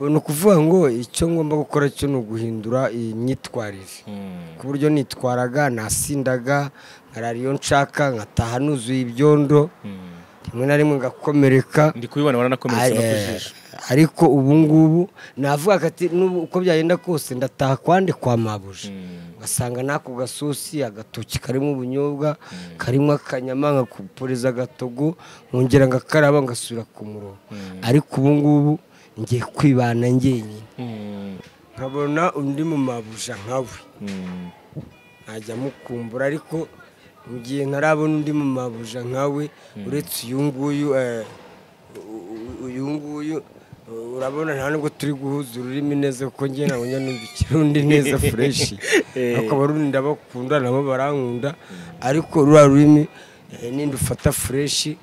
Ni ukuvuga ngo icyo ngomba gukora cyo ni uguhindura imyitwarire, ku buryo nitwaraga nasindaga nkarara iyo nshaka, nkataha nuzuye ibyondo, rimwe na rimwe ngakomereka. Ndi kubibona waranakomeretse no ku jisho. Ariko ubu ngubu navuga ati uko byagenda kose ndataha kwande kwa mabuja, ngasanga n'ako gasosi, agatoki karimo ubunyobwa, karimo akanyama, nkakupuriza agatogo, nkongera ngakaraba, ngasubira ku murongo. Ariko ubu ngubu ngiye kwibana njyenyine, nkabona undi mu mabuja nkawe nkajya mukumbura. Ariko mu gihe ntarabona undi mu mabuja nkawe uretse uyu nguyu, uyu nguyu urabona nta nubwo turi guhuza ururimi neza, kuko njye ntabwo njya numva ikirundi neza fresh. Ariko abarundi ndabakunda nabo barankunda, ariko ruriya rurimi nindi ufata fresh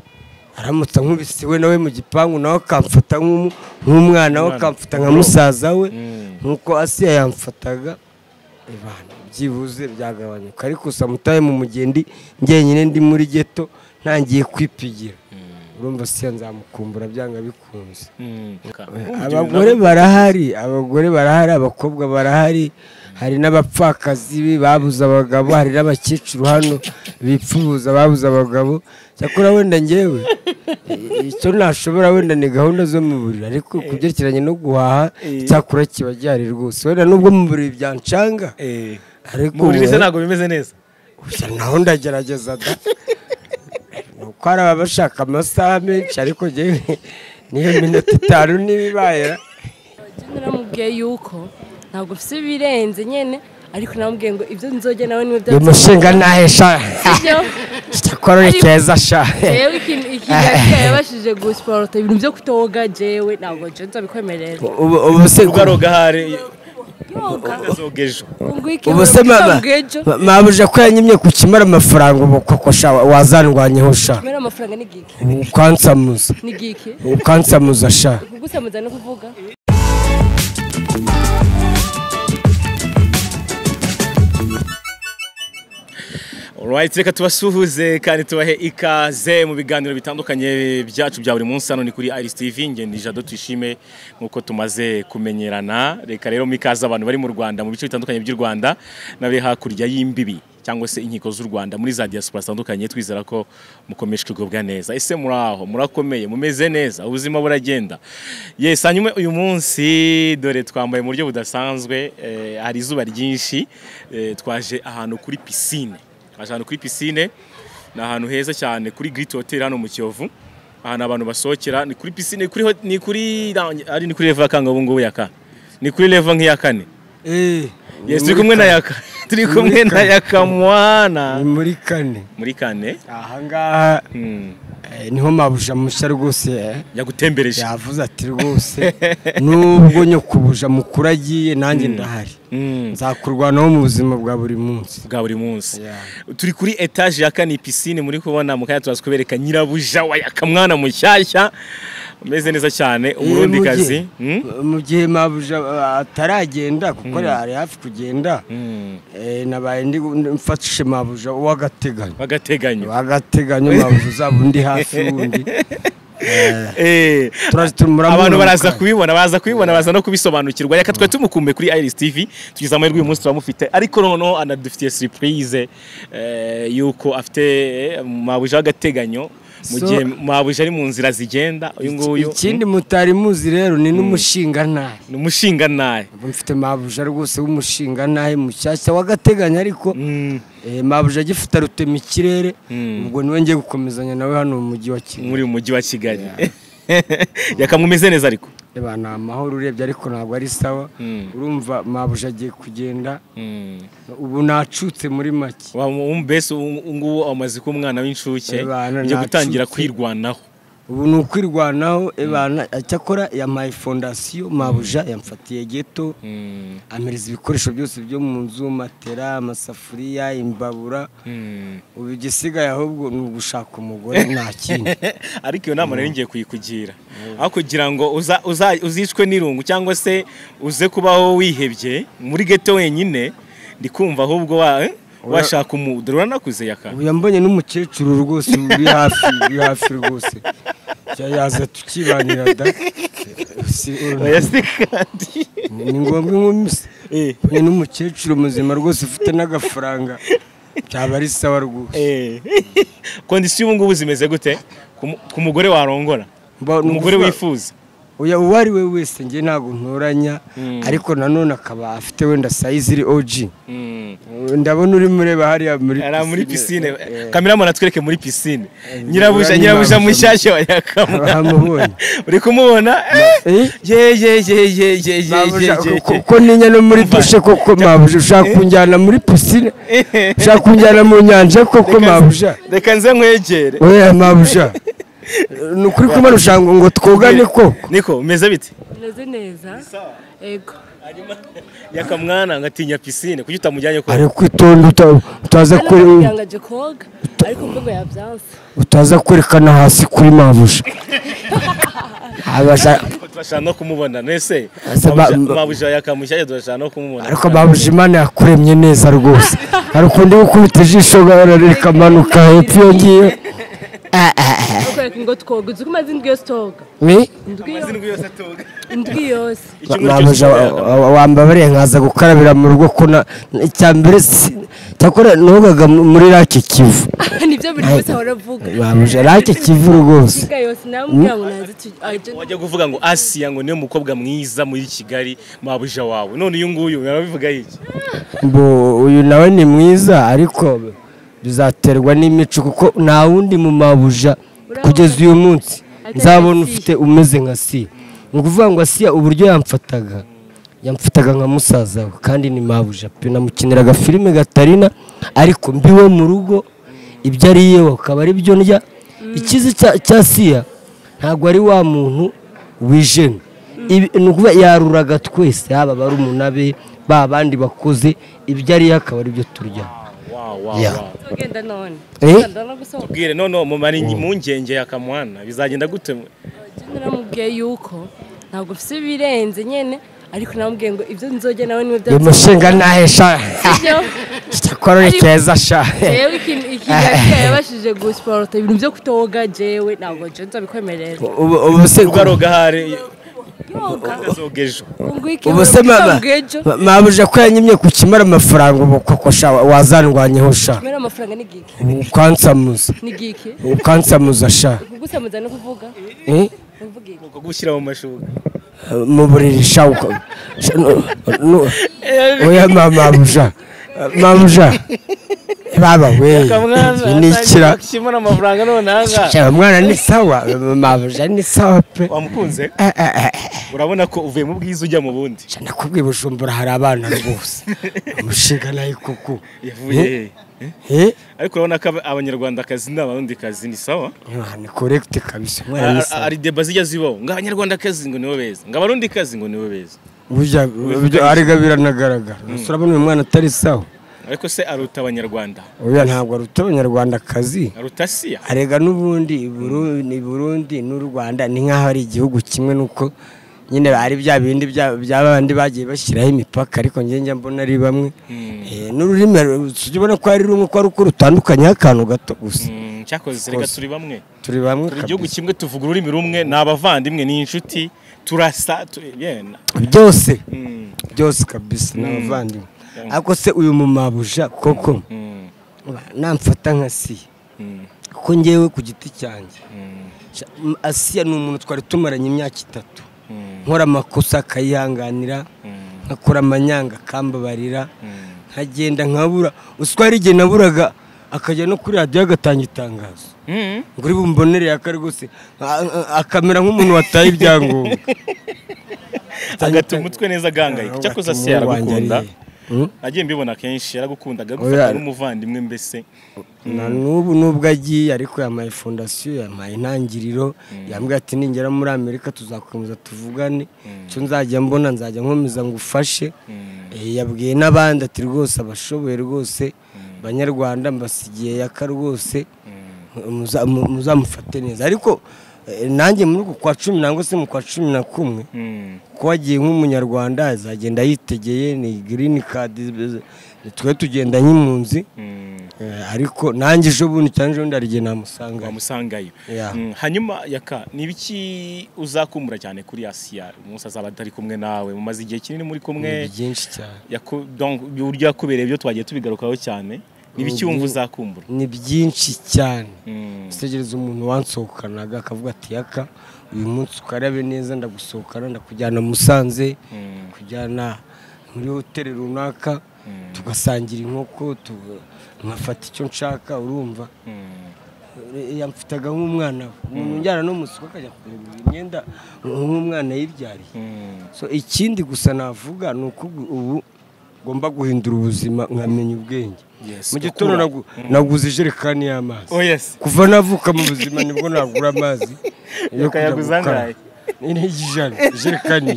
aramutse nkubise we nawe mu gipangu, nawe akamfata nk'umwana we, akamfata nka musaza we nk'uko Asiya yamfataga, byibuze byagabanyuka. Ariko samutaye mu mugendi njyenyine ndi muri ghetto ntangiye kwipigira, urumva Asiya nzamukumbura byanga bikunze. Abagore barahari, abagore barahari, abakobwa barahari, hari n'abapfakazi babuze abagabo, hari n'abakecuru hano bipfuza babuze abagabo. Cyakora wenda njyewe icyo nashobora wenda ni gahunda zo mu buriri, ariko kubyerekeranye no guhaha cyakora kiba gihari rwose. Wenda nubwo mu buriri byancanga, ariko mu buriri se ntabwo bimeze neza, naho ndagerageza da, nuko hari abashaka amasaha menshi, ariko njyewe niyo minota 5 n'ibibayera. Naramubwiye yuko ntabwo mfite ibirenze nyene, ariko namubwiye ngo ibyo nzojya nawe niwe byatse. Umushinga nahesha cyakora ni keza sha. Jewe ikintu yabashije gusporta ibintu byo kutoga, jewe ntabwo je nzabikwemerera. Ubu se ugaroga hari ubu se mabuja ko yanyimye kukimara amafaranga, ubu koko sha wazandwanyeho sha. Kimara amafaranga ni giki? Ukansamuza. Ni giki? Ukansamuza sha. Kugusamuza no kuvuga. Alright, reka tubasuhuze kandi tubahe ikaze mu biganiro bitandukanye byacu bya buri munsi. Hano ni kuri Iris TV, nge ni Jado Tuyishime nkuko tumaze kumenyerana. Reka rero mikaze abantu bari mu Rwanda, mu bice bitandukanye by'u Rwanda n'abari hakurya y'imbibi cyangwa se inkiko z'u Rwanda muri za diaspora zitandukanye, twizera ko mukomeje kugubwa neza. Ese muraho, murakomeye, mumeze neza, ubuzima buragenda? Yes, hanyuma uyu munsi dore twambaye mu buryo budasanzwe, hari izuba ryinshi, twaje ahantu kuri piscine. Ahantu kuri piscine ni ahantu heza cyane, kuri Great Hotel hano mu Kiyovu, ahantu abantu basohokera. Ni kuri piscine, ni kuri ari ni kuri level kanga ubu ngubu yaka, ni kuri level nk'iya kane. Yes, turi kumwe na Yaka, turi kumwe na Yaka mwana. Ni muri kane, muri kane aha ngaha niho mabuja mushya rwose yagutembereje, yavuze ati rwose nubwo nyokubuja mukuru agiye nanjye ndahari, nzakurwanaho mu buzima bwa buri munsi, bwa buri munsi. Turi kuri etage ya kane, piscine muri kubona mu kanya turaza kubereka nyirabuja wa Yaka mwana mushyashya umeze neza cyane, umurundi kazi. Mu gihe mabuja ataragenda, kuko ari hafi kugenda, nabaye ndi mfashe mabuja w'agateganyo, w'agateganyo, w'agateganyo, mabuja uzaba undi hafi wundi. Abantu baraza kubibona, baza kubibona, baza no kubisobanukirwa. Yaka twe tumukumbe kuri Iris TV, tugize amahirwe uyu munsi turamufite, ariko noneho anadufitiye surprise yuko afite mabuja w'agateganyo mu gihe mabuja ari mu nzira zigenda. Uyu nguyu ikindi mutari muzi rero ni n'umushinga ntahe, ni umushinga ntahe. Mfite mabuja rwose w'umushinga ntahe mushyashya w'agateganyo, ariko mabuja agifite rutema ikirere, ubwo niwe ngiye gukomezanya nawe hano mu mujyi wa Kigali, muri mujyi wa Kigali. Yakamumeze neza ariko eba ni amahoro urebye, ariko ntabwo ari sawa. Urumva mabuja agiye kugenda, ubu nacutse muri make. Mbese ngubu amaze kuba umwana w'incuke, ngiye gutangira kwirwanaho. Ubu ni ukwirwanaho. Ebana cyakora yampaye fondasiyo mabuja, yamfatiye ghetto, amereza ibikoresho byose byo mu nzu, matera, amasafuriya, imbabura. Ubu igisigaye ahubwo ni ugushaka umugore nta kindi. Ariko iyo nama nari ngiye kuyikugira, aho kugira ngo uzicwe n'irungu cyangwa se uze kubaho wihebye muri ghetto wenyine, ndi kumva ahubwo washaka umudoro. Uranakuze Yaka? Ubu yambonye n'umukecuru rwose uri hafi, uri hafi rwose. Yaza tukibanira da. Oya se kandi ni ngombwa inkumi se? Ni n'umukecuru muzima rwose ufite n'agafaranga byaba ari sawa rwose. Condition ubu ngubu zimeze gute ku mugore warongora, umugore wifuza? Oya, uwo ari we wese njye ntabwo ntoranya, ariko nanone akaba afite wenda size iri OG. Ndabona uri mureba hariya muri piscine. Cameraman atwereke muri piscine. Nyirabuja mushyashya wa Yakamwana. Uri kumubona? Ye ye ye ye ye ye. Kuko ninya no muri dushe koko mabuja, ushaka kunjyana muri piscine, ushaka kunjyana mu nyanja koko mabuja. Reka nze nkwegere. Oya mabuja. Nukuri kumara ushanga ngo twogane koko. Niko umeze bite? Meze neza. Ego. Hanyuma Yakamwana ngatinya piscine kuki utamujyanye ko? Ari kwitonda utaza kuri yangaje koga ariko mvugo yabyanse. Utaza kwerekana hasi kuri mabuja. Abasha turashaka no kumubona nese mabuja yakamushyashya turashaka no kumubona. Ariko mabuja Imana yakuremye neza rwose. Hari ukundi gukubita ijisho rikamanuka hepfo iyo ngiyo. Ngo twoga uzi ko umaze indwi yose toga. Ni? Indwi yose toga. Indwi yose. Mabuja wambabariye nkaza gukarabira mu rugo ko icya mbere cyakora nogaga muri Lake Kivu. Nibyo buri wese ahora avuga. Mabuja Lake Kivu rwose. Indwi yose namubwira ngo naze wajya kuvuga ngo Asiya ngo niyo mukobwa mwiza muri Kigali mabuja wawe. None uyu nguyu yarabivuga iki? Mbo uyu nawe ni mwiza ariko bizaterwa n'imico kuko nta wundi mu mabuja kugeza uyu munsi nzabona ufite umeze nka Asiya. Ni ukuvuga ngo Asiya uburyo yamfataga nka musaza we kandi ni mabuja pe. Namukiniraga filime Gatarina ariko mbiwe mu rugo ibyo ariye akaba ari byo ndya. Ikizi cya Asiya ntabwo ari wa muntu wijena, ni ukuvuga yaruraga twese haba barumuna be ba bandi bakoze ibyo ariye akaba ari byo turya. Tugenda none. Tubwire none mumara impungenge Yakamwana bizagenda gute? Naramubwiye yuko ntabwo mfite ibirenze nyene, ariko namubwiye ngo ibyo nzojya nawe niwe bya. Umushinga nahesha. Cyakora keza sha. Jewe ikintu yabashije gusporta ibintu byo kutoga jewe ntabwo je nzabikwemerera. Ubu se ugaroga hari ubu se mabuja ko yanyimye kukimara amafaranga ubu koko sha wazandwanyeho sha. Kimara amafaranga ni giki? Ukansamuza. Ni giki? Ukansamuza sha. Kugusamuza no kuvuga? Uko gushyira mu mashuka. Mu buriri sha uko. Oya mabuja. Mabuja. Baba we. Nikira. Kimara amafaranga none anga. Mwana ni sawa, mabuja ni sawa pe. Wamukunze? Urabona ko uvuye mu bwiza ujya mu bundi. Nakubwiye Bujumbura hari abana rwose. Umushinga nayo koko. Yavuye he? Ariko urabona ko abanyarwandakazi n'abarundikazi ni sawa? Ni correct kabisa. Mwana ni sawa. Ari deba zijya zibaho. Ngo abanyarwandakazi ngo nibo beza. Ngo abarundikazi ngo nibo beza. Burya arega biranagaragara. Urabona uyu mwana atari sawa. Ariko se aruta abanyarwanda? Oya ntabwo aruta abanyarwandakazi. Aruta Asiya. Arega n'ubundi Burundi n'u Rwanda ni nkaho ari igihugu kimwe nuko nyine ari bya bindi by'abandi bagiye bashyiraho imipaka ariko njye njya mbona ari bamwe. N'ururimi tujya ko ari rumwe ko ari uko rutandukanye akantu gato gusa. Cyakoze reka turi bamwe. Turi bamwe. Turi igihugu kimwe tuvuga ururimi rumwe, ni abavandimwe, ni inshuti, turasa yena. Byose. Byose kabisa ni abavandimwe. Ariko se uyu mumabuja koko namfata nka Asiya kuko ngewe ku giti cyanjye Asiya ni umuntu twari tumaranye imyaka 3 nkora amakosa akayihanganira, nkakora amanyanga akambabarira, nkagenda nkabura uswa hari igihe naburaga akajya no kuri radiyo agatanga itangazo ngo uri bumbonere yaka rwose akamera nk'umuntu wataye ibyangombwa agata umutwe neza agangayika. Cyakoze Asiya aragukunda. Nagiye mbibona kenshi yaragukundaga gufata n'umuvandimwe mbese. Na n'ubu nubwo agiye ariko yamaye fondasiyo, yamaye intangiriro, yambwiye ati ningera muri Amerika tuzakomeza tuvugane, icyo nzajya mbona nzajya nkomeza ngufashe. Yabwiye n'abandi ati rwose abashoboye rwose banyarwanda mbasigiye Yaka rwose muzamufate neza. Ariko nanjye muri uku kwa 10 nangwa se mu kwa 11 ko wagiye nk'umunyarwanda azagenda yitegeye ni green card twe tugenda nk'impunzi. Ariko nanjye ejo bundi cyangwa ejo bundi hari igihe namusanga. Wamusangayo. Yeah. Hanyuma Yaka, ni ibiki uzakumbura cyane kuri Asiya umunsi azaba atari kumwe nawe? Mumaze igihe kinini muri kumwe. Ni byinshi cyane. Donc uburyo yakubereye ibyo twagiye tubigarukaho cyane. Ni ibiki wumva uzakumbura? Ni byinshi cyane. Utegereza umuntu wansohokanaga akavuga ati Yaka, uyu munsi ukarabe neza, ndagusohokana, ndakujyana Musanze, kujyana muri hoteli runaka, tugasangira inkoko, nkafata icyo nshaka, urumva. Yamfitaga nk'umwana we. Umuntu njyana no mu isoko akajya kugura imyenda nk'umwana yibyariye. So ikindi gusa navuga ni uko ubu ngomba guhindura ubuzima nkamenya ubwenge. Yes, Mu gitondo naguze ijerekani y'amazi. Oh yes. Kuva navuka mu buzima nibwo nagura amazi. Yo kujya Ukayaguza gukaraba. angahe? Ni 100, ijerekani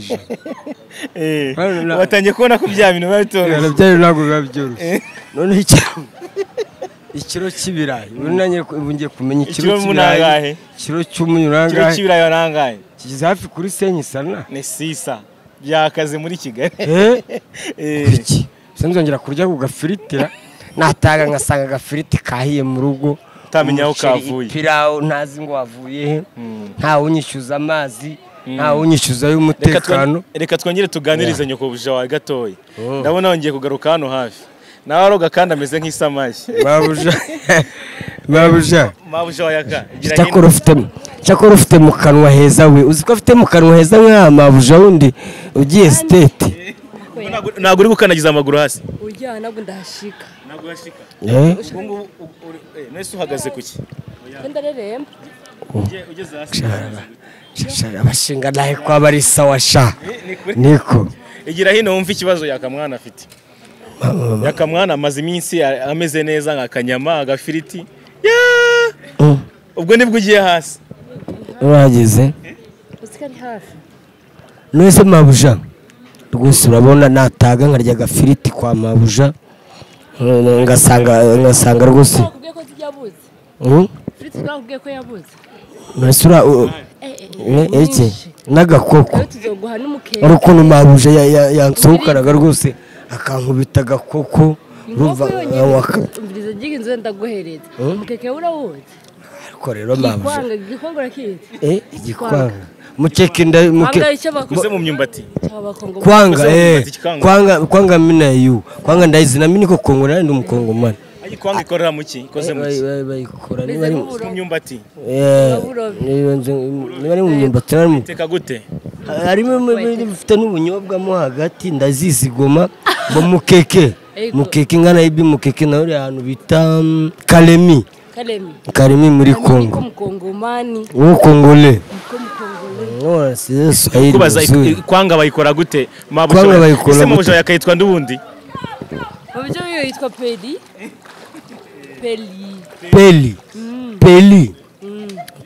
100. Watangiye kubona ko bya bintu biba bitoroshye. Bya ntabwo biba byoroshye. Noneho ikiro cy'ibirayi. Ubu nanjye ubu ngiye kumenya ikiro Ikiro cy'ibirayi. munangahe? Ikiro cy'umunyu Ikiro nangahe? cy'ibirayi nangahe? Kigeze hafi kuri senyi sana. Ni sisa. Byakaze muri Kigali. Iki? Sinzongera kurya ku gafiritira. Nataga ngasanga agafiriti kahiye mu rugo. Utamenya aho Umuceri, kavuye. Ipirawu ntazi ngo wavuye he. Ntawe unyishyuza amazi, ntawe unyishyuza y'umutekano. Reka twongere tuganirize nyokobuja wawe gatoya. Ndabona wongeye kugaruka hano hafi. Nawe aroga kandi ameze nk'isamaki. Mabuja. Mabuja. Mabuja wa Yaka. Gira Cyakora ufite mu kanwa heza we. Uzi ko afite mu kanwa heza nka mabuja wundi ugiye state. hino. Ntabwo uri gukandagiza amaguru hasi. Ujya ntabwo ndahashika. Ntabwo uhashika. Ubu ngubu nese uhagaze kuki? Ndareremba. Ugeze hasi. Abashinga nahe kwa bari sawa sha. Niko. Igira hino wumve ikibazo Yaka mwana afite. Yaka mwana amaze iminsi ameze neza nka kanyama agafiriti. Ubwo nibwo ugiye hasi. Urageze? Usika ni hafi. Nese mabuja. Rwose urabona nataga nkarya agafiriti kwa mabuja. Ngasanga rwose. Nakubwiye ko yabuze. Firiti nakubwiye ko yabuze. Nese ura iki n'agakoko. Tuzoguha n'umukeke. Urukuntu mabuja yansohokanaga rwose akankubita agakoko. Urumva umviriza giga ndaguhereza. Umukeke urawuzi. Ariko rero mabuja. Igikwanga urakizi. Igikwanga. Mukeke ndamukeke. Kuze mu myumbati. Kwanga kwanga mina yu. Kwanga ndayizi na mimi niko Kongo nandi umukongomani. Ayikwanga ikorera mu ki? Ikoze mu ki? Bayikora niba ari mu myumbati. Niba ari mu myumbati nari mu. Teka gute? Harimo bifite n'ubunyobwa mo hagati ndazizigoma bo mukeke. Mukeke ngana ibi mukeke na uri ahantu bita Kalemi. Kalemi muri Kongo. Mukongomani. Wo Kongole. No, c'est Swahili. Kubaza kwanga bayikora gute? Mabuja. Mabuja yakayitwa ndubundi. Mabuja yo yitwa Peli. Peli. Peli. Peli.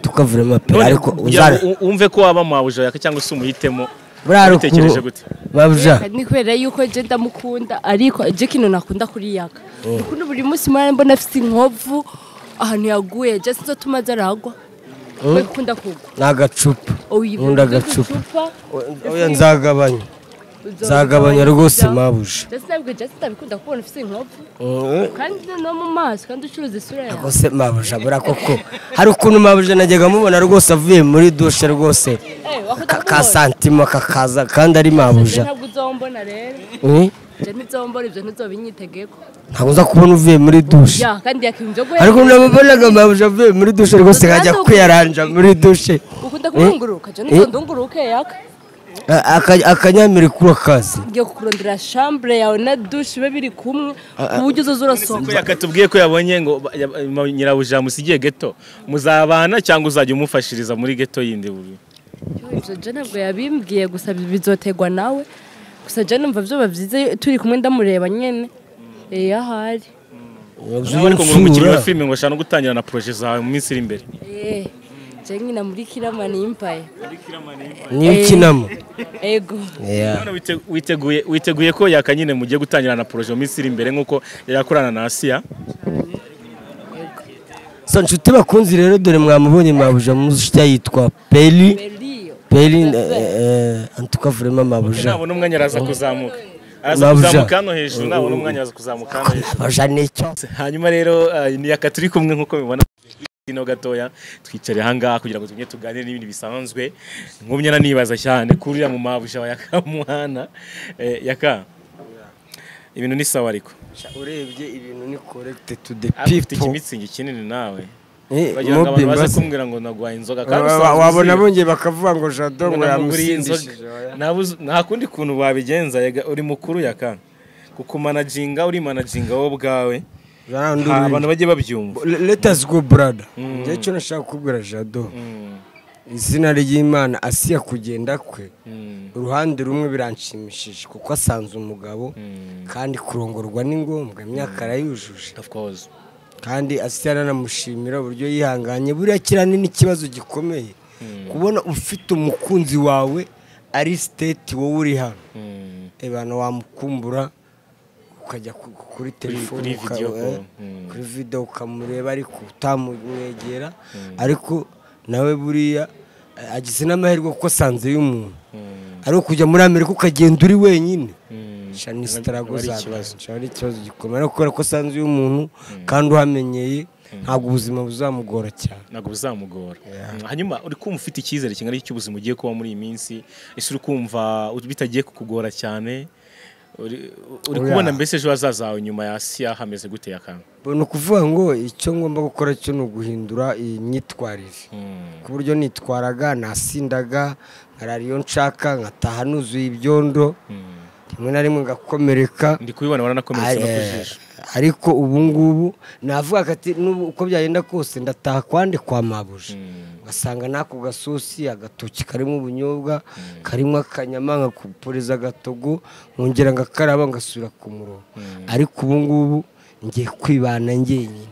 Tuka vraiment Peli ariko uzara umve ko waba mabuja yaka cyangwa se umuhitemo. Bitekereje gute? Mabuja. Ni kubera yuko je ndamukunda ariko je kino nakunda kuri Yaka. Ndukunda buri munsi mara mbona afite inkovu ahantu yaguye je sinzotuma zaragwa. Ukunda kugwa. Nagacupa. Nkunda agacupa. Oya nzagabanya. Nzagabanya rwose mabuja. Just nabwo just ndabikunda kubona ufite inkovu. Kandi no mu maso kandi ucuruza isura yawe. Rwose mabuja bura koko. Hari ukuntu mabuja najyaga mubona rwose avuye muri douche rwose. Ka santima kakaza kandi ari mabuja. Ntabwo uzombona rero. Je ntizombona ibyo ntizobinyitegeko. Ntabwo uza kubona uvuye muri douche. Ya kandi yakinje go. Ariko nabonaga mabuja avuye muri douche rwose nkajya kwiyaranja muri douche. Ukunda kurunguruka je ntizondunguruke Yaka. Akanyamerika urakazi. Ngiye kukurondera chambre yawe na douche bibe biri kumwe uburyo uzoza urasohoka. Yakatubwiye ko yabonye ngo nyirabuja musigiye ghetto muzabana cyangwa uzajya umufashiriza muri ghetto yindi bubi. Ibyo je ntabwo yabimbwiye gusa bizotegwa nawe. Gusa je numva byo bavyize turi kumwe ndamureba nyene. Ahari. Ariko ngo umukinnyi wa filime ngo ashaka gutangira na projet zawe mu minsi iri imbere. Je nkina muri Kiramani Empire. Ni ukinamo. Ego. None witeguye ko Yaka nyine mugiye gutangira na projet mu minsi iri imbere nkuko yakorana na Asia. So nshuti bakunzi rero dore mwamubonye mabuja mushya yitwa Peli. Peli en tout cas vraiment mabuja. Nabona umwanya araza kuzamuka. Araza kuzamuka hano hejuru, nabona umwanya araza kuzamuka hano hejuru. Mabuja nicyo. Hanyuma rero ni Yaka turi kumwe nk'uko mubibona ino gatoya, twicare ahangaha kugira ngo tugumye tuganire n'ibindi bisanzwe. Ngumye nanibaza cyane kurira mu mabuja wa Yaka mwana. Yaka, ibintu ni sawa ariko urebye ibintu ni correct to the ufite people. Ikimitsingi kinini nawe, bagira ngo abantu baze kumbwira ngo nagwaye inzoga kandi wabona bongeye bakavuga ngo Jado ngo namuguriye inzoga. yamusindishije. Nta kundi kuntu babigenza, uri mukuru Yaka, kukumanaginga uri managinga wowe ubwawe, abantu bajye babyumva. Let us go brother. Njye cyo nashaka kukubwira Jado, izina ry'Imana Asiya kugenda kwe uruhande rumwe biranshimishije kuko asanze umugabo, kandi kurongorwa ni ngombwa, imyaka arayujuje. Of course. Kandi Asiya aranamushimira uburyo yihanganye. Buriya kirani ni ikibazo gikomeye kubona ufite umukunzi wawe ari state wowe uri hano, ebana wamukumbura ukajya kuri telefone kuri video ukamureba ariko utamwegera. Ariko nawe buriya agize n'amahirwe kuko asanze y'umuntu, ariko kujya muri Amerika ukagenda uri wenyine ni ikibazo gikomeye. Ariko kubera ko asanze y'umuntu kandi uhamenyeye, ntabwo ubuzima buzamugora cyane. Ntabwo buzamugora. Hanyuma uri kumva ufite icyizere kingana iki cy'ubuzima ugiye kuba muri iyi minsi? Ese uri kumva bitagiye kukugora cyane? Uri kubona mbese ejo hazaza hawe nyuma ya Asiya hameze gute Yaka? Ni ukuvuga ngo icyo ngomba gukora cyo ni uguhindura iyi myitwarire, ku buryo nitwaraga nasindaga nkarara iyo nshaka, nkataha nuzuye ibyondo, rimwe na rimwe ngakomereka. Ndi kubibona waranakomeretse no ku jisho. Ariko ubu ngubu navuga ati uko byagenda kose ndataha kwande kwa mabuja, ngasanga n'ako gasosi agatoki karimo ubunyobwa karimo akanyama, nkakupuriza agatogo, nkongera ngakaraba ngasubira ku murongo. Ariko ubu ngubu ngiye kwibana njyenyine,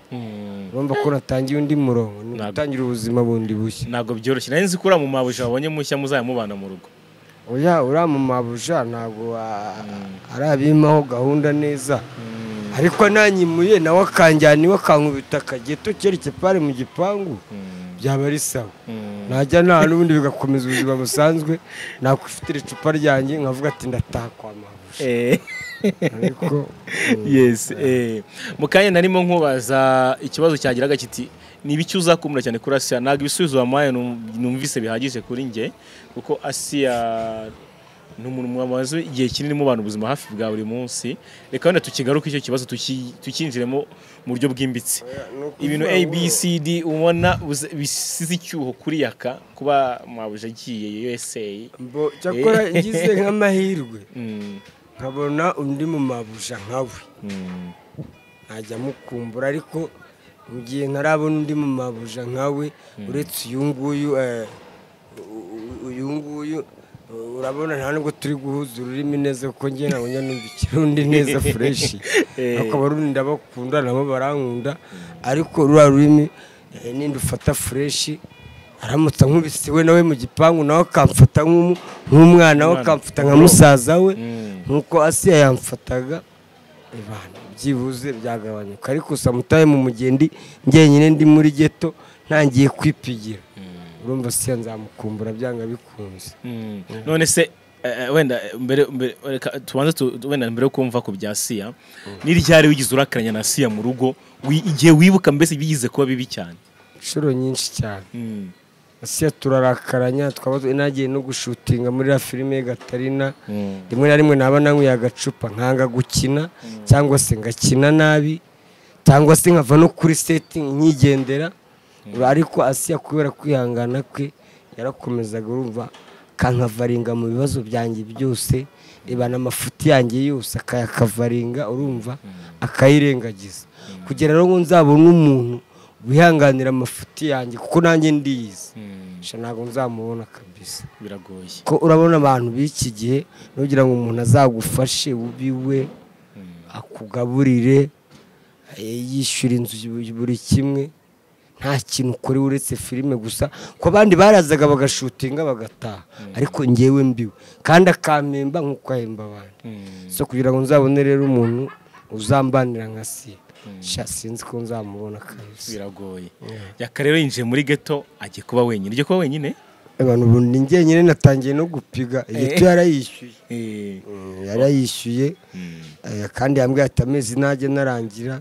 urumva ko natangiye undi murongo, ni gutangira ubuzima bundi bushya. Ntabwo byoroshye. Nari nzi ko uriya mu mabuja wabonye mushya muzayamubana mu rugo. Oya, uriya mu mabuja ntabwo arabimaho gahunda neza, ariko nanyimuye nawe akanjyana iwe akankubita akageto keretse pari mu gipangu, byaba ari sawa. Najya nta n'ubundi bigakomeza ubuzima busanzwe, nakwifitira icupa ryanjye nkavuga ati ndataha kwa mabuja. Ariko yes, mu kanya narimo nkubaza ikibazo cyagiraga kiti ni ibiki uzakumbura cyane kuri Asiya. Ntabwo ibisubizo wampaye numvise bihagije kuri njye, kuko Asiya ni umuntu mwamaze igihe kinini mubana ubuzima hafi bwa buri munsi. Reka wenda tukigaruke icyo kibazo, tukinjiremo mu buryo bwimbitse. Ibintu A B C D ubona bisize icyuho kuri Yaka kuba mabuja agiye USA. Cyakora ngize nk'amahirwe nkabona undi mu mabuja nkawe najya mukumbura, ariko mu gihe ntarabona undi mu mabuja nkawe uretse uyu nguyu, uyu nguyu urabona nta nubwo turi guhuza ururimi neza, kuko njye ntabwo njya numva ikirundi neza fureshi, ariko abarundi ndabakunda nabo barankunda, ariko ruriya rurimi nindi ufata fureshi aramutse nkubise we nawe mu gipangu, nawe akamfata nk'umwana we, akamfata nka musaza we nk'uko Asiya yamfataga, byibuze byagabanyuka. Ariko samutaye mu mugendi njyenyine ndi muri ghetto ntangiye kwipigira, urumva Asiya nzamukumbura byanga bikunze. None se wenda mbere reka tubanze wenda mbere yo kumva ku bya Asiya, ni ryari wigize urakaranya na Asiya mu rugo, igihe wibuka mbese bigize kuba bibi cyane? Inshuro nyinshi cyane. Asiya turarakaranya, twaba nagiye no gushutinga muri la filime Gatarina, rimwe na rimwe naba nanyweye agacupa nkanga gukina, cyangwa se ngakina nabi, cyangwa se nkava no kuri setting nkigendera. Ariko Asiya kubera kwihangana kwe yarakomezaga, urumva kankavaringa mu bibazo byanjye byose, ibana amafuti yanjye yose akayakavaringa, urumva akayirengagiza, kugera rero ngo nzabone umuntu wihanganira amafuti yanjye kuko nanjye ndiyizi, ntabwo nzamubona kabisa. Biragoye ko urabona abantu b'iki gihe nugira ngo umuntu azagufashe ubiwe, akugaburire, yishyura inzu buri kimwe, nta kintu ukora uretse filime gusa, ko abandi barazaga bagashutinga bagataha, ariko ngewe mbiwe kandi akampemba nk'uko ahemba abandi. So kugira ngo nzabone rero umuntu uzambanira nka Asiya, sinzi ko nzamubona kabisa. Biragoye. Yaka rero yinjiye muri ghetto agiye kuba wenyine. Ugiye kuba wenyine? Abantu ubu ni nyine natangiye no gupiga igito yarayishyuye. Yarayishyuye kandi yambwiye ati amezi najye narangira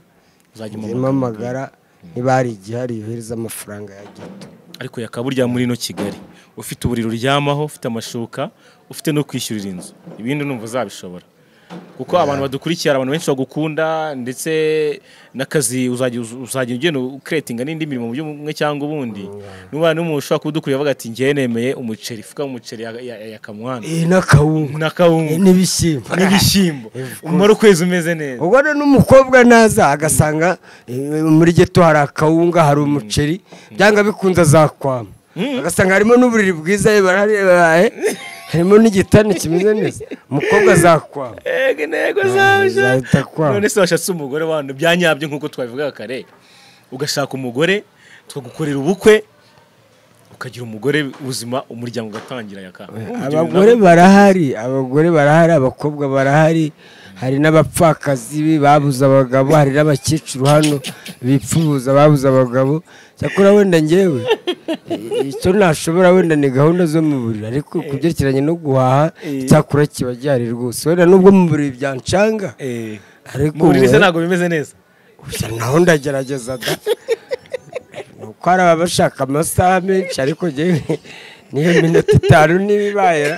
uzajya mpamagara niba hari igihari yohereza amafaranga ya gito. Ariko yakaburya muri no Kigali ufite uburiri uryamaho, ufite amashuka, ufite no kwishyurira inzu, ibindi numva uzabishobora kuko abantu badukurikira, abantu benshi bagukunda, ndetse n'akazi uzajya ugenda ucreatinga n'indi mirimo mu buryo bumwe cyangwa ubundi. Nuba n'umuntu ushobora kudukurira avuga ati njye nemeye umuceri, fuka umuceri ya Kamwana n'akawunga n'ibishyimbo umara ukwezi umeze neza. Ubwo n'umukobwa naza agasanga muri ghetto hari akawunga, hari umuceri, byanga bikunze azakwama, agasanga harimo n'uburiri bwiza, harimo n'igitanda kimeze neza, umukobwa azakwama. Ego ntego zawe. None se washatse umugore wanyu byanyabyo nkuko twabivugaga kare, ugashaka umugore tukagukorera ubukwe, ukagira umugore ubuzima, umuryango ugatangira yaka. Abagore barahari, abagore barahari, abakobwa barahari, hari n'abapfakazi babuze abagabo, hari n'abakecuru hano bipfuza babuze abagabo. Cyakora wenda njyewe icyo nashobora wenda ni gahunda zo mu buriri, ariko kubyerekeranye no guhaha cyakora kiba gihari rwose. Wenda nubwo mu buriri byancanga, ariko mu buriri se ntabwo bimeze neza. Naho ndagerageza da, nuko hari abashaka amasaha menshi, ariko njyewe niyo minota 5 n'ibibayera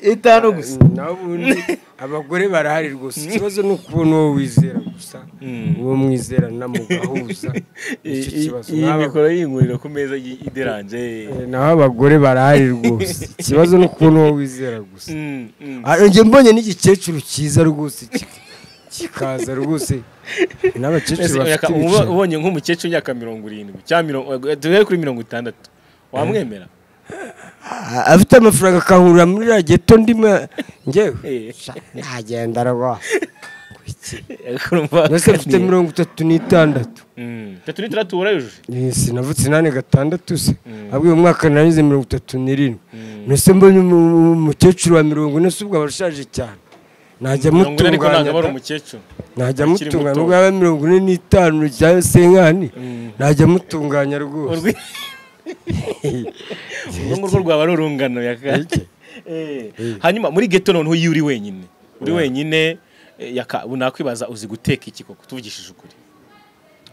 5 gusa. Naho ubundi abagore barahari rwose, ikibazo ni ukuntu wowe wizera gusa, uwo mwizera namugahuza icyo kibazo. Iyi mikoro yingurira ku meza ideranje. Naho abagore barahari rwose, ikibazo ni ukuntu wowe wizera gusa. Njye mbonye n'igikecuru cyiza rwose kikaza rwose, n'abakecuru bafite ibice. Ubonye nk'umukecuru w'imyaka 70 cyangwa tugere kuri 60 wamwemera? Afite amafaranga akahurira muri ya ghetto ndimo njyewe nagenda rwa. Nose mfite 36. 36 urayujuje? Sinavutse 86 se, ahubwo uyu mwaka narize 37. Nose mbonye umukecuru wa 40 se ubwo abashaje cyane, najya mutunganya. Najya mutunganya nubwo yaba 45 cyangwa 50, najya mutunganya rwose. Urwo ngurwo rwaba ari urungano yaka. Hanyuma muri ghetto noneho iyo uri wenyine, uri wenyine yaka, unakwibaza uzi guteka iki koko tuvugishije ukuri?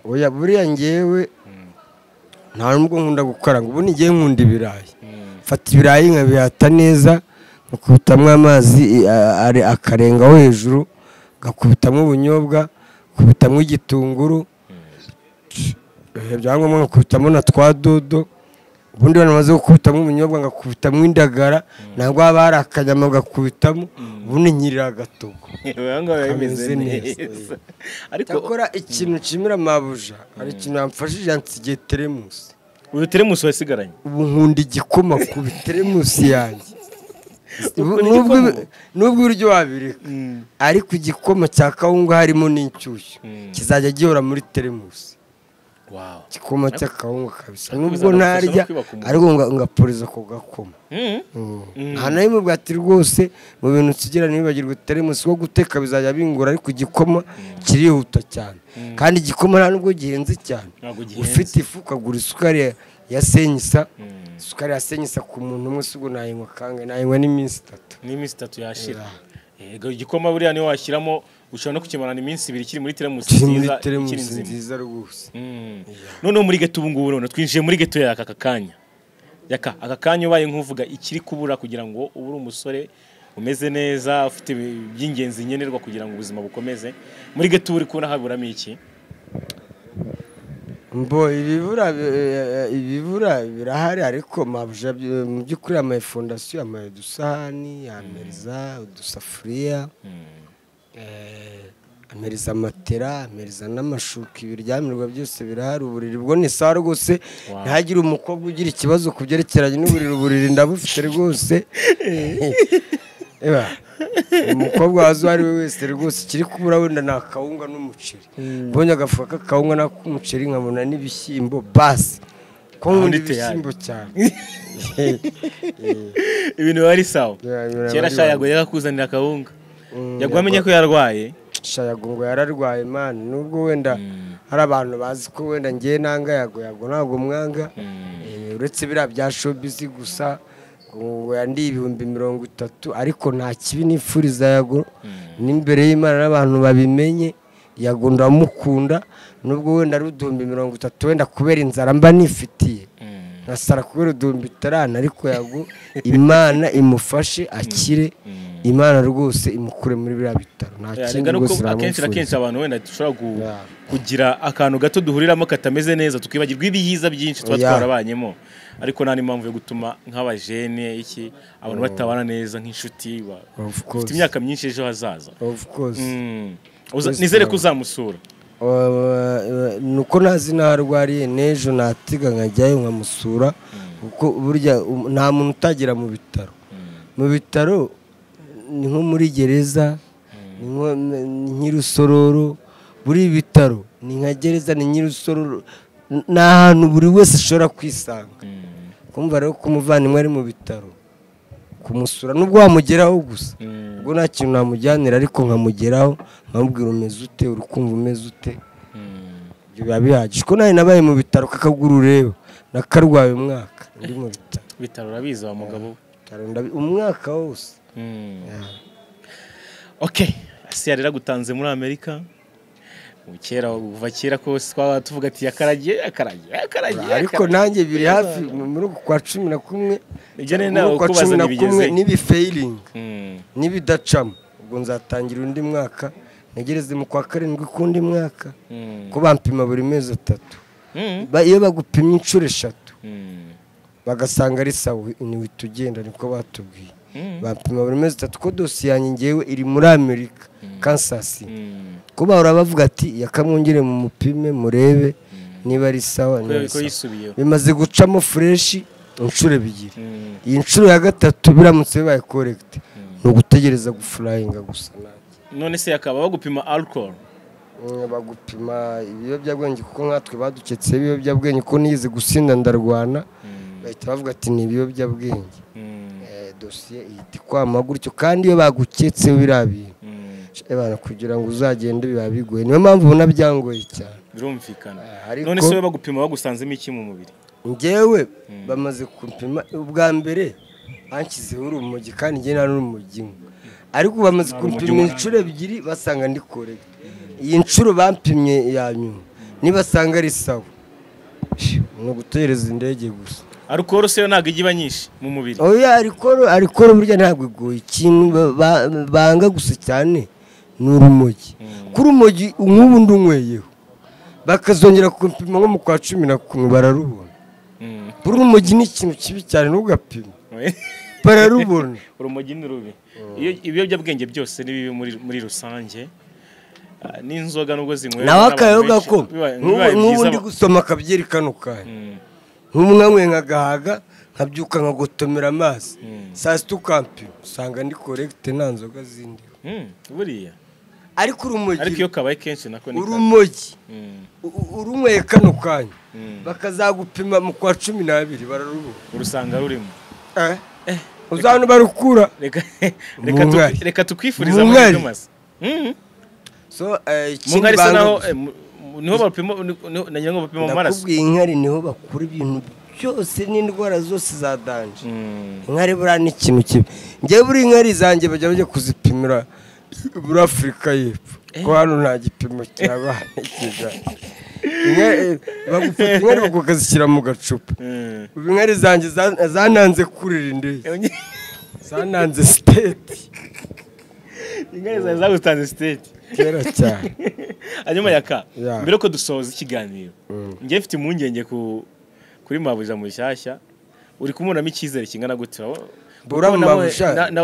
Oya buriya ngewe nta nubwo nkunda gukaranga, ubu ngiye nkunda ibirayi. Mfata ibirayi nkabihata neza, nkakubitamwo amazi akarengaho hejuru, ngakubitamwo ubunyobwa, nkakubitamwo igitunguru, ibyangombwa nkakubitamo na twa dodo. Ubundi namaze gukubitamo ubunyobwa ngakubitamo indagara, ntabwo haba hari akanyama ngakubitamo, ubundi nkirira agatogo. Bimeze neza. Ariko cyakora ikintu nshimira mabuja, hari ikintu yamfashije, yansigiye teremusi. Uyu teremusi wasigaranye? Ubu nkunda igikoma ku teremusi yanjye. Nubwo ibiryo wabireka, ariko igikoma cya kawunga harimo n'inshyushyu kizajya gihora muri teremusi. Igikoma cy'akawunga kabisa, nubwo ntarya ariko ngapuriza ku gakoma. Nta na rimwe bwati rwose mu bintu nsigira nibagirwa teremusi, wo guteka bizajya bingora, ariko igikoma kirihuta cyane. Kandi igikoma nta nubwo gihenze cyane, ufite ifu ukagura isukari ya senyisa, isukari ya senyisa ku muntu umwe ubwo nayinywa kangahe? Nayinywa n'iminsi 3. N'iminsi 3 yashira. Yego igikoma buriya niyo washyiramo ushobora no kukimarana iminsi 2 kiri muri teremusi nziza, kiri nziza rwose. Noneho muri ghetto ubu ngubu none twinjiye muri ghetto ya aka kanya. Yaka aka kanya ubaye nkuvuga ikiri kubura kugira ngo ube uri umusore umeze neza, ufite iby'ingenzi nkenerwa kugira ngo ubuzima bukomeze. Muri ghetto uri kubona haburamo iki? Mbo ibibura birahari, ariko mabuja mu by'ukuri amaye fondasiyo, amaye udusahani, ameriza udusafuriya, ameriza matera, ameriza n'amashuka, ibiryamirwa byose birahari. Uburiri bwo ni sawa rwose, ntihagire umukobwa ugira ikibazo ku byerekeranye n'uburiri, uburiri ndabufite rwose. Umukobwa wazo ari we wese rwose, kiri kubura wenda ni akawunga n'umuceri. Mbonye agafuka k'akawunga n'ak'umuceri nkabona n'ibishyimbo, basi ko nkunda ibishyimbo cyane. Ibintu bari sawa. Kera sha yagoye akakuzanira akawunga, yaguamenye ko yarwaye. Yago ngo yararwaye man, nubwo wenda hari abantu bazi ko wenda ngiye nanga Yago, Yago ntabwo mwanga. Uretse biriya bya showbiz gusa ngo yandiye 30,000, ariko nta kibi nifuriza Yago n'imbere y'Imana n'abantu babimenye. Yago ndamukunda nubwo wenda ari 30,000 wenda kubera inzara mba nifitiye nkasara kubera 5,000, ariko Yago Imana imufashe akire, Imana rwose imukure muri biriya bitaro. Nta kindi rwose akenshi akenshi abantu wenda dushobora kugira akantu gato duhuriramo katameze neza tukibagirwa ibiyiza byinshi tuba twarabanyemo, ariko nta n'impamvu yo gutuma nk'abajene iki abantu batabana neza nk'inshuti bafite imyaka myinshi ejo hazaza. Of course. Nizere ko uzamusura. Nuko ntazi n'aho n'ejo natiga nkajyayo nkamusura, kuko burya nta muntu utagera mu bitaro. Mu bitaro ni nko muri gereza, ni nk'irusororo, buri bitaro ni nka gereza, ni nk'irusororo, ni ahantu buri wese ashobora kwisanga. Kumva rero ko umuvandimwe ari mu bitaro kumusura nubwo wamugeraho gusa, ubwo nta kintu namujyanira, ariko nkamugeraho nkamubwira umeze ute, uri kumva umeze ute, ibyo biba bihagije. Ko nawe nabaye mu bitaro kakaguru ureba nakarwaye umwaka ndi mu bitaro. Bitaro urabizi wa mugabo, umwaka wose. Okay, Asiya rero agutanze muri Amerika. Kera kuva kera kose twaba tuvuga ati yakaragiye yakaragiye yakaragiye, ariko nanjye biri hafi muri uku kwa 11, muri kwa 11 nibi failing nibidacamo, ubwo nzatangira undi mwaka ntegereze mu kwa 7 kundi mwaka, ko bampima buri mezi 3. Iyo bagupimye inshuro 3 bagasanga ari sawa ni tugenda, niko batubwiye. Bapima buri mezi 3 ko dosiye yanjye ngewe iri muri Amerika Kansas, ko bahora bavuga ati yakamwongere mu mupime murebe niba ari sawa. Bimaze gucamo fresh inshuro 2, iyi nshuro ya 3 biramutse bibaye correct ni ugutegereza guflyinga gusa. None se yakaba bagupima alcohol, bagupima ibiyobyabwenge, kuko nkatwe baduketse ibiyobyabwenge ko nize gusinda ndarwana, bahita bavuga ati ni ibiyobyabwenge. Dosiye ihita ikwama gutyo, kandi iyo baguketse biriya bintu kugira ngo uzagende biba bigoye, niyo mpamvu ubona byangoye cyane. Birumvikana. None se bagupima bagusanzemo iki mu mubiri? Njyewe bamaze kumpima ubwa mbere banshyizeho urumogi, kandi njye nta n'urumogi, ariko bamaze kumpima inshuro 2 basanga ndi correct. Iyi nshuro bampimye ya nyuma nibasanga ari sawa ni ugutegereza indege gusa. Alcohol se yo ntabwo ijya iba nyinshi mu mubiri? Oya, alcohol burya ntabwo igoye, ikintu banga gusa cyane ni urumogi. Kuri urumogi nk'ubu ndunyweyeho bakazongera kumpima nko mu kwa 11 bararubona. Buri urumogi ni ikintu kibi cyane, ntugapime bararubona. Urumogi ni rubi. Ibiyobyabwenge byose ni bibi muri rusange, n'inzoga nubwo zinywera nawe akayoga ko nk'ubu ndi gusoma akabyeri kano kanya, nk'umwe nkagahaga nkabyuka nkagotomera amazi, saa sita ukampima usanga ndi correct nta nzoga zindi buriya. Ariko urumogi, ariko iyo kabaye kenshi nako ni urumogi urunyweye kano kanya bakazagupima mu kwa 12 bararubona, urusanga rurimo. Uzantu barukura. Reka tukwifuriza amahirwe masa. So ikindi banga niho bapima, nagira ngo bapima mu maraso. Ndakubwiye inkari niho bakura ibintu byose n'indwara zose za danje. Inkari buriya ni ikintu kibi. Njyewe buri inkari zanjye bajya bajya kuzipimira muri Afurika y'Epfo, ko hano nta gipimo cyabaherekeza. Bagufata inkari bakazishyira mu gacupa. Ubu inkari zanjye zananze kurira indege, zananze siteti. Inkari zawe zagutanze siteti kera cyane. Hanyuma Yaka, mbere ko dusoza ikiganiro, njye mfite impungenge kuri Mabuja mushyashya, uri kumubonamo icyizere kingana gute?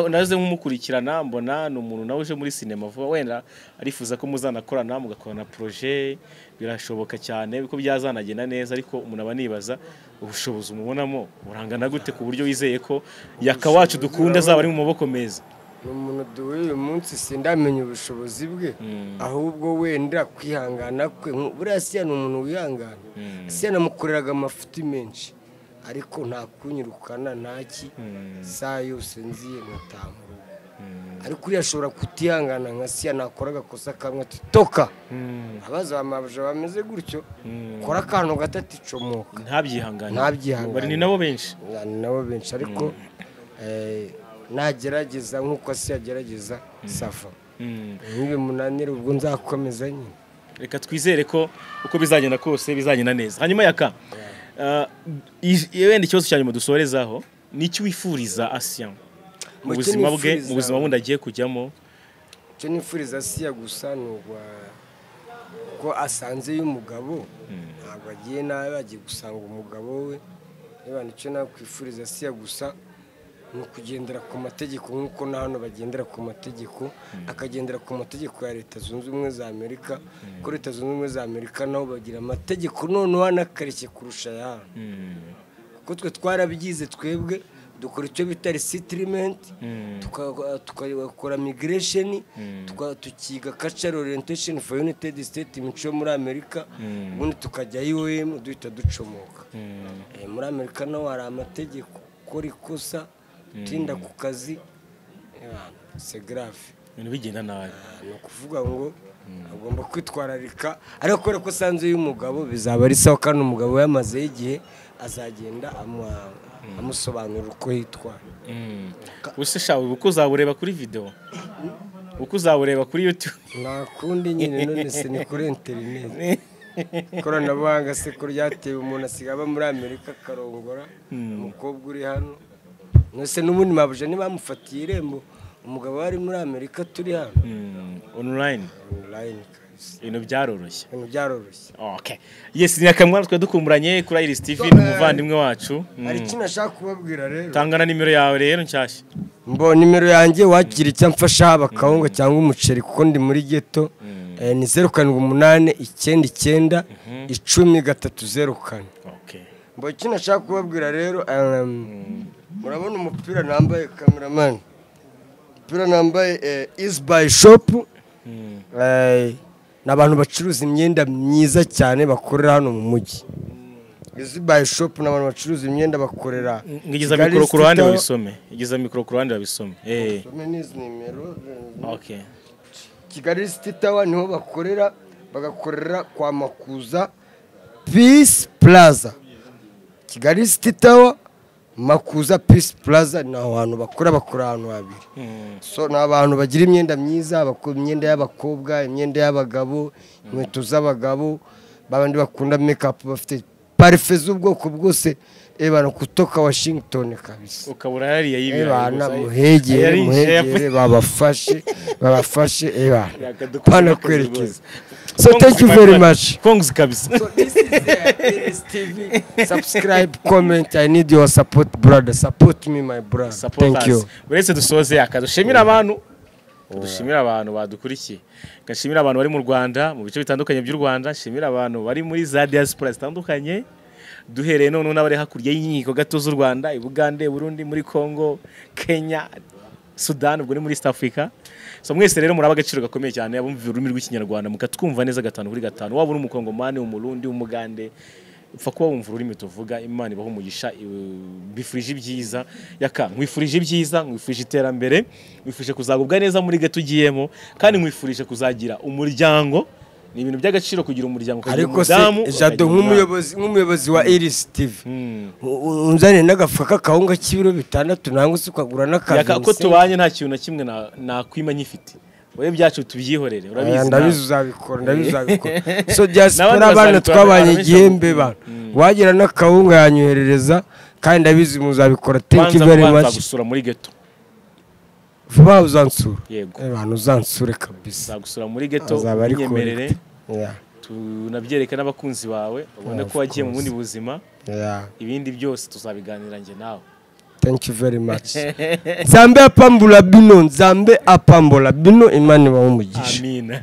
Naze nk'umukurikirana mbona ni umuntu nawe uje muri sinema vuba, wenda arifuza ko muzanakorana mugakorana projet, birashoboka cyane ko byazanagenda neza, ariko umuntu aba nibaza ubushobozi umubonamo burangana gute ku buryo wizeye ko Yaka wacu dukunda azaba ari mu maboko meza? Ni umuntu duhuye uyu munsi sindamenya ubushobozi bwe, ahubwo wenda kwihangana kwe. Buriya Asiya ni umuntu wihangana. Asiya namukoreraga amafuti menshi, Ariko nta kunyirukana ntaki saa yose nziye nkataha mu rugo. Ariko uriya ashobora kutihangana nka siya nakora agakosa kamwe ati toka. Abaza bamabuja bameze gutyo kora akantu gato ati comoka. Ntabyihangane. Bari ni nabo benshi. Ni nabo benshi ariko nagerageza nkuko siya agerageza safa. Nibimunanira ubwo nzakomeza nyine. Reka twizere ko uko bizagenda kose bizagenda neza. Hanyuma yaka wenda ikibazo cya nyuma dusorezaho ni icyo wifuriza Asia mu buzima bwe, mu buzima bundi agiye kujyamo? Icyo nifuriza Asia gusa ni ko asanze y'umugabo ntabwo agiye nabi, agiye gusanga umugabo we. Niba nicyo nakwifuriza Asia gusa ni ukugendera ku mategeko nk'uko na hano bagendera ku mategeko, akagendera ku mategeko ya Leta Zunze Ubumwe za Amerika, ko Leta Zunze Ubumwe za Amerika nabo bagira amategeko noneho anakarishye kurusha aya hano. Kuko twe twarabyize, twebwe dukora icyo bita resettlement, tukakora migration, tukiga cultural orientation for United States, imico muri Amerika, ubundi tukajya IOM duhita ducomoka. Muri Amerika naho hari amategeko, ukora ikosa utinda ku kazi c'est grave, ibintu bigenda nabi. Ni ukuvuga ngo agomba kwitwararika, ariko kubera ko asanze y'umugabo bizaba ari sawa, kandi umugabo yamazeho igihe azagenda amusobanurira uko yitwara. Use shawe uko uzabureba kuri video, uko uzabureba kuri YouTube, nta kundi nyine, none se ni kuri internet. Ikoranabuhanga se ko ryatewe, umuntu asigaye aba muri Amerika akarongora umukobwa uri hano. Nose n'ubundi mabuja ntibamufatiye irembo, umugabo wari muri Amerika turi hano. Online kabisa. Ibintu byaroroshye. Ibintu byaroroshye. Okay. Yes, ni akamwana twe dukumburanye kuri Iris TV, umuvandimwe wacu. Hari ikintu nashaka kubabwira rero. Tangana nimero yawe rero nshyashya. Mbo nimero yanjye wakira icyo mfasha haba kawunga cyangwa umuceri kuko ndi muri ghetto. Ni 078 99 10 304. Okay. Mbo ikintu nashaka kubabwira rero, murabona umupira nambaye cameraman. Umupira nambaye is by shop. N'abantu bacuruza imyenda myiza cyane bakorera hano mu mujyi. Is by shop n'abantu bacuruza imyenda bakorera. Ngigeza mikoro ku ruhande babisome. Igeza mikoro ku ruhande babisome. Some n'izi nimero. Okay. Kigali City Tower niho bakorera, bagakorera kwa Makuza Peace Plaza. Kigali City Tower Makuza Peace Plaza ni ahantu bakora ahantu habiri. So ni abantu bagira imyenda myiza, bakora imyenda y'abakobwa, imyenda y'abagabo, inkweto z'abagabo, babandi bakunda make up bafite parufe z'ubwoko bwose, ebana kutoka Washington kabisa. Ukabura yariya y'ibirayi. Ebana muhegere babafashe ebana. Pana kwerekeza. So thank you very much. Kongs kabisa. So this is Iris TV. Subscribe, comment. I need your support, brother. Support me, my brother. Support thank us. you. Uretse dusoze akadushimira abantu. Dushimira abantu badukurikiye. Gashimira abantu bari mu Rwanda, mu bice bitandukanye by'u Rwanda, shimira abantu bari muri za diaspora zitandukanye. Duhereye none n'abari hakurya y'inkiko gato z'u Rwanda, i Bugande, Burundi, muri Congo, Kenya, Sudan, ubwo ni muri East Africa. So mwese rero muraba agaciro gakomeye cyane abumva ururimi rw'ikinyarwanda mukatwumva neza 5/5. Waba uri umukongomani, umurundi, umugande, upfa kuba wumva ururimi tuvuga. Imana ibaho umugisha, mbifurije ibyiza. Yaka nkwifurije ibyiza, nkwifurije iterambere, nkwifurije kuzagubwa neza muri ghetto ugiyemo, kandi nkwifurije kuzagira umuryango. Ni ibintu by'agaciro kugira umuryango, ukagira umudamu. Jado nk'umuyobozi wa Iris TV, unzane n'agafuka k'akawunga k'ibiro 6 nangwa se ukagura n'akazi. Ko tubanye nta kintu na kimwe nakwima nyifite. Wowe byacu tubyihorere, urabizi. Ndabizi uzabikora, ndabizi uzabikora. So diaspora abana twabanye igihembe bana. Wagira n'akawunga yanyoherereza kandi ndabizi muzabikora. Thank you very much. Nzagusura muri ghetto. Vuba uzansura. Yego. Abantu uzansure kabisa. Nzagusura muri ghetto, unyemerere. Tunabyereka n'abakunzi bawe ubone ko wagiye mu bundi buzima. Ibindi byose tuzabiganira nge nawe. Thank you very much. Nzambe apambula bino, Nzambe apambula bino, Imana ibahe umugisha. Amina.